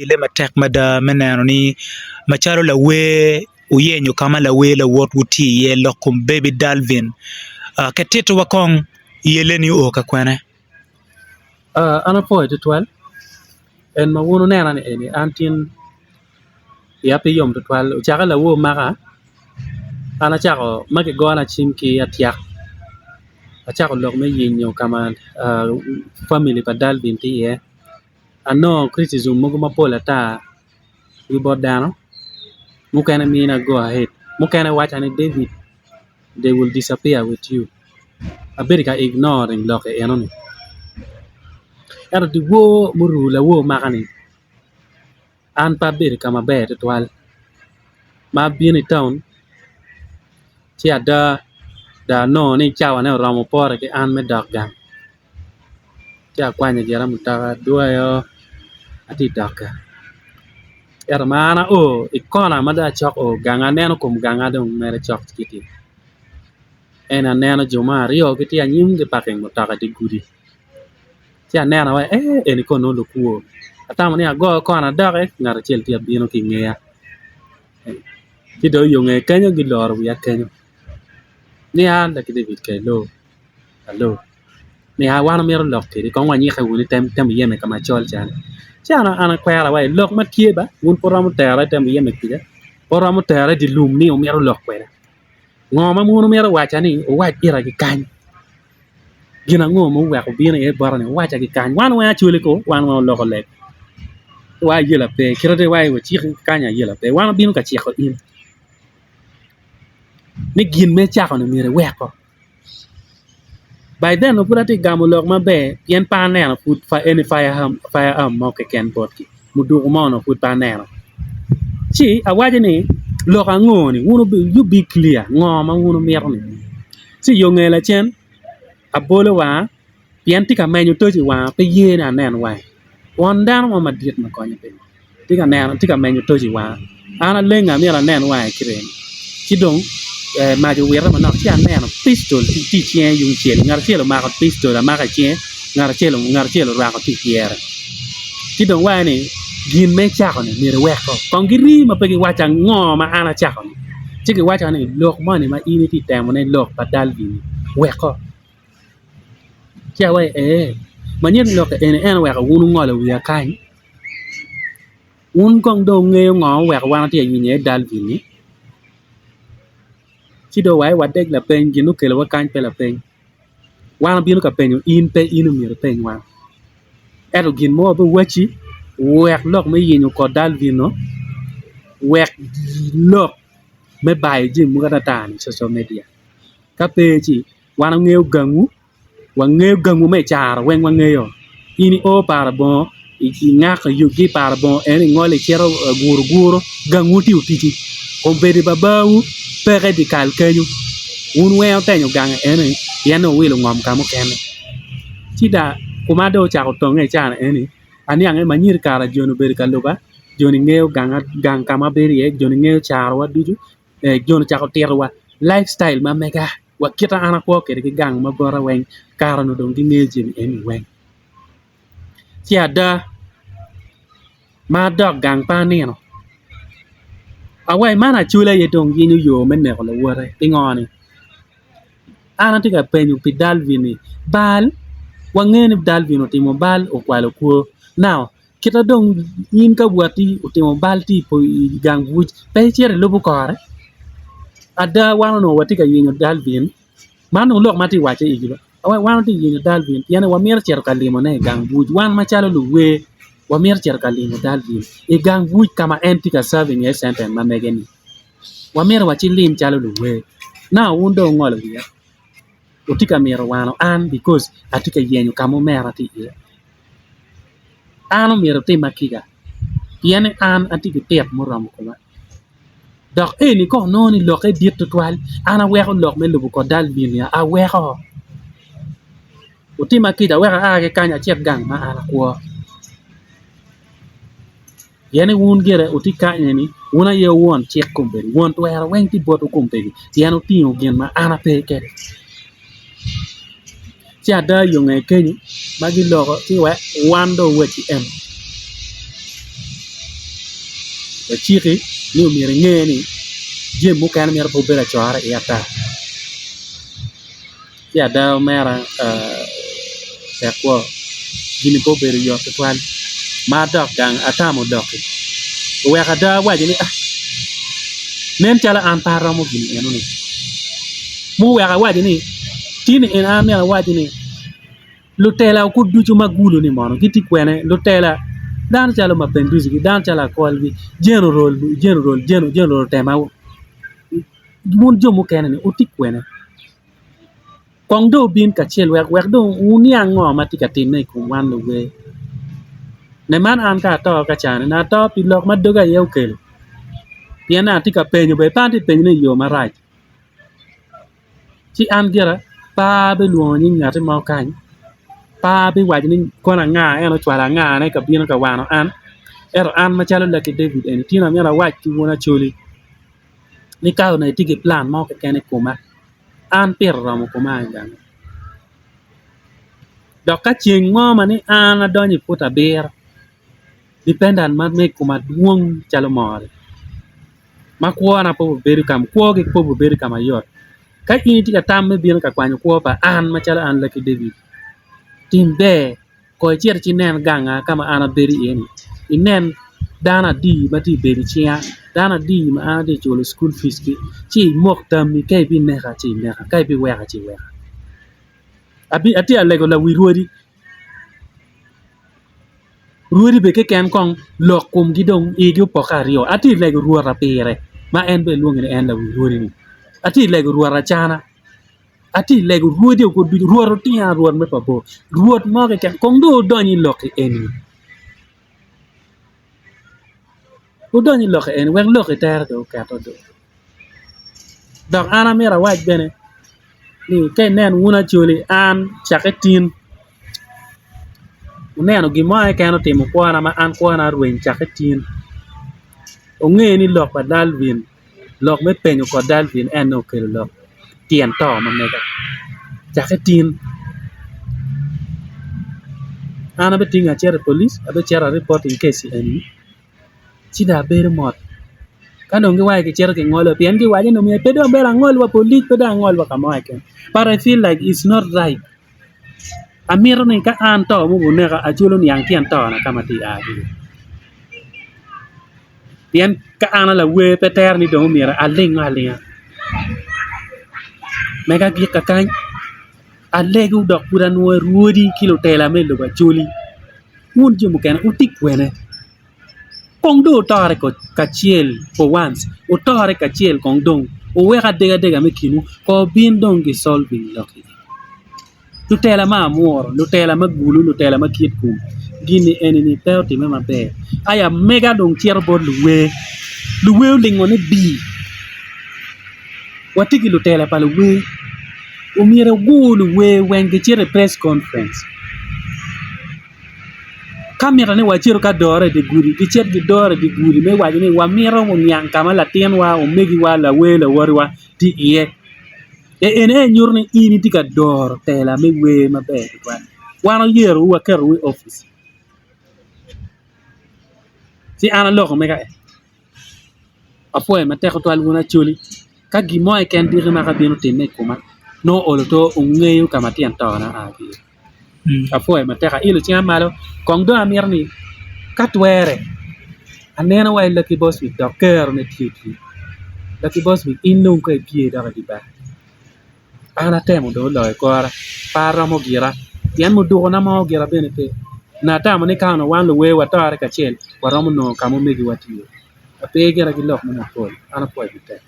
Yelle matek mada me neno ni macalo lawer wuyenyo ka ma lawer lawotwu tye iye lok kom Baby Dalvin ka ititowa kong yelle-ni oo ka kwene? An apwoyo tutwal en ma wun wunena ni eni an tin iya pe yom tutwal ocake lawor maka an acako ma kigona cim ki atyak acako lok me yenyo ka ma famili pa Dalvin tye iye. Anongo criticism mogo mapol ata ki bot dano mukene mina go ahead mukene wacca ni David they will disappear with you abedo ka ignoring lok enoni ento dyewor muruu lawor maka ni an pe abedo ka maber tutwal ma abino i taun ci ada dong anongo ni cawane oromo pore ki an me dok gang. Ci akwanyo gira mutoka adwoyo atye dok gang ento ma an ao i kona ma dong acok o gang aneno kom ganga dong mere cok giti ento aneno jo mo aryo gitye anyim gipaking mutoka idye gudi ci aneno awaci ee eni kono nongo lukwo atamo ni ago kona doki ngat acel tye ka bino ki ingeya ci dong yo ngeye kenyo giloro wiya kenyo ni an David Kailo. Alo, nia wan wamito lok kwedi kong wanyikke wunu item yeme ka macol cani. Ci an an akwero wa lok ma tye ba wun pe wuromo tera item yeme kweda, pe wuromo tera idye lum ni wumito lok kweda. Ngo ma wun wumito waca ni wuwac ira ki kany? Gin ango ma oweko wubino iye bota ni wuwaca ki kany? Wan weng acoli ko, wan weng waloko leb wa ayela pe kite dong iwaci waciki kany ayela pe wan wabino ka ciko in ni gin ma icako-ni myero iweko. By then onongo pud atye ka gamo lok maber pien pe aneno pud any fire arm mo keken botgi muduku mo onongo pud pe aneno ci awaco ni lok ango ni wun you be clear ngo ma wun wumito ni ci yo nge lacen abolo wanga pien tye ka menyo toc i wanga pe ye ni anen wange won dano mo madit ma konye pe. Tye ka neno tye ka menyo toc i wanga an alenga myero anen wange kite eni ci dong mac owite manok ci aneno pictol tye i cinge yung cel ngat acel omako pictol amaka i cinge ngat acel ngat acel orwako tye i pyere ci dong waco ni gin ma icako ni myero iweko kong giri ma pe giwacca ngo ma an acako ni ci giwacca ni lok moni ma in itye ka temone lok pa Dalvin-ni weko. Ci awaco ee manyen lok eni en oweko wun wungolo wiya kany. Wun kong dong wungeyo ngo oweko wan watye ka winyo iye Dalvin-ni? Ci dong wa wadeg lapeny gin okelowa kany pe lapeny wan wabino ka penyo in pe in omyero ipeny wan ento gin mo wabiwacci wek lok me yenyo kor Dalvin-nu wek lok me bayo jami mogo atata-ni i social media ka pe ci wan wangeyo gangwu. Wangeyo gangwu me caro weng wangeyo in io paro bongo ingako ki i paro bongo eno ingolo icito guroguro gangwu tye otici obedo babawu peke i dyekal kenyo wun weng wutenyo gang eno-ni pien ni wuwilo ngom ka mukene ci dong kuma dong ocako tonge i caa eni aniang ni manyiri kara joni obedo ka luba joni ngeyo gang ka ma abedo iye joni ngeyo carowa ducu joni ocako titowa life style ma mega. wa kit ma an akwo kwede ki gang ma bota weng kare-ni dong gingeyo jami eni weng ci ada ma adok gang pe anino awaci man Acholi aye dong yenyo yo me neko lawote pingo ni an atye ka penyo pi Dalvin-ni bal wangeyo ni Dalvin otimo bal okwalo kwo now Kita dong in ka watti otimo bal tye i gang buc pe icito ilubo kore? Ada wan onongo watye ka yenyo Dalvin, man dong lok ma atye ka wacce igi ba, wan watye ka yenyo Dalvin pien ni wamito cito ka limone i gang buc wan macalo luwer wamito cito ka limo Dalvin i gang buc ka ma en tye ka serving iye sentence ma mege-ni wamito wacilim calo luwer now wun dong wungolo wiya. Wutye ka mito wano an bikoz atye ka yenyo ka ma omera tye iye. An omyero wutima kica pien ni an atye ki tit muromo koma dok eni ka onongo ni lokke dit tutwal an aweko lok me lubo kor Dalvin-ni aweko. Wutima kica wek aa ki kany acit gang ma an akwo. Pien ni wun gire wutye kany eni, wun aye wuwon cik kombeddi, won twero weng tye botwu kombeddi, pien wutingo gin ma an ape kwede. Ci ada yo nge kenyo ma giloko ci wek wan dong wawacci eno. Waciki ni omyero inge ni jami mukene myero pe obed acora iye ata. Ci ada omera tek kwo gini pe obedo yot tutwal ma adok gang atamo lok-ki oweko ada awaco ni ah nen calo an pe aromo gin enoni muweko awaco ni tin eni an myero awac ni lutela kwo ducu ma gulo-ni mono gitye kwene lutela dano calo mapenduzi ki dano calo akolgi jenerol jenerol jenerol otema wun jo mukene-ni wutye kwene Kong dong wubin kacel wek wek dong wuniang ngo ma tye ka timme i kom wan luwer. Ne man an ka ato ka cani nongo ato pi lok ma doga aye okelo pien ni atye ka penyo bene pe atye ka penyone i yo marac ci an gira pe abilwongo nying ngati mo kany pe abiwaco ni kono anga en ocwalo angane ka bino ka wano an ento an macalo Lucky David eni tin amyero awac ki wun Acholi ni ka onongo itye ki plan mo keken i koma an pire oromo koma i gang dok ka ceng mo ma ni an adonyo i put abiro dependant ma i koma dwong calo moo-ni ma kwona pe obedo ka kwogi pe obedo ka mayot ka in itye ka tam me bino ka kwanyo kwo pa an macalo an Lucky David tim ber. Kong icit ci inen ganga ka ma an abedo iye-ni, inen dano adi ma tye ka bedo i cinga, dano adi ma an atye ka culo cukul picgi, ci imok tammi ka ibineka ci ineka, ka ibiweka ci iweka. Atye ka lego lawi rwodi, rwodi bene keken kong lok komgi dong igi opokke aryo, atye ka lego rwota pire ma en bene lwonge ni en lawi rwodi-ni, atye ka lego rwot Acana. Atye ka lego rwodi oko ducu, Rwot otinga Rwot me pa bor, Rwot mo keken kong dong wudony i lok eni, wudony i lok eni wek lok tere dong oketo do. Dok an amyero awac bene ni ka inen wun Acholi an cakke tin wuneno gin mo keken otimo kwona ma an kwona orweny cakke tin wunge ni lok pa Dalvin Lok me penyo kot Dalvin en aye okelo lok tyen to ma mega cakke tin an abitingo acito i polic abicito a reporting case eni ci dong abedo mot ka dong giwaco gicito gingolo pien giwaco ni myero pe dong bed angol wa polic pe dong angol wa ka mo keken but I feel like it's not right amito ni ka an to ma oneka aculo niang tyen tona ka ma atye ka a ki iye. Pien ka an alawer pe tere ni dong myero alingo alinga mega agik kakany alego dok pud anwoyo rwodi ki lutela me lobo Acholi wun jo mukene wutye kwene kong dong wutore kacel for once wutore kacel kong dong wuwek adegadega me kinwu kong obin dong gi solving lok-ki. Lutela ma amuru, lutela ma gulu, lutela ma kit gum gini eni-ni pe otimme maber aya mega dong cito bot luwer, luwer olingo ni bii watye ki lutela pa luwer omyero ogur luwer weng gicit i press conference ka mitte ni wacito ka dore i dye gudi gicit gidore i dye gudi me waco ni wamito niang ka ma latinwa, omegiwa, lawer lawotewa tye iye. Eni aye nyuto ni in itye ka doro tela me wer maber tutwal. Wan oyerowu waketowu i opic ci an aloko mega en apwoyo matek tutwal wun Acholi ka gin mo keken diki ma ka bino timme i koma nongo olo to wungeyo ka ma tyen tona oa ki iye. Apwoyo matek ailo cinga malo kong dong amito ni ka twere aneno wa i Lucky Boswick dok kerone tye tye Lucky Boswick in dong ka ipye dok idye bar an atemo dong oloyo kora pe aromo gira pien mudukona mo gira bene pe onongo atamo ni ka onongo wan luwer watore kacel waromo nongo ka ma omegiwa tye ape gira ki lok mo mapol an apwoyo matek.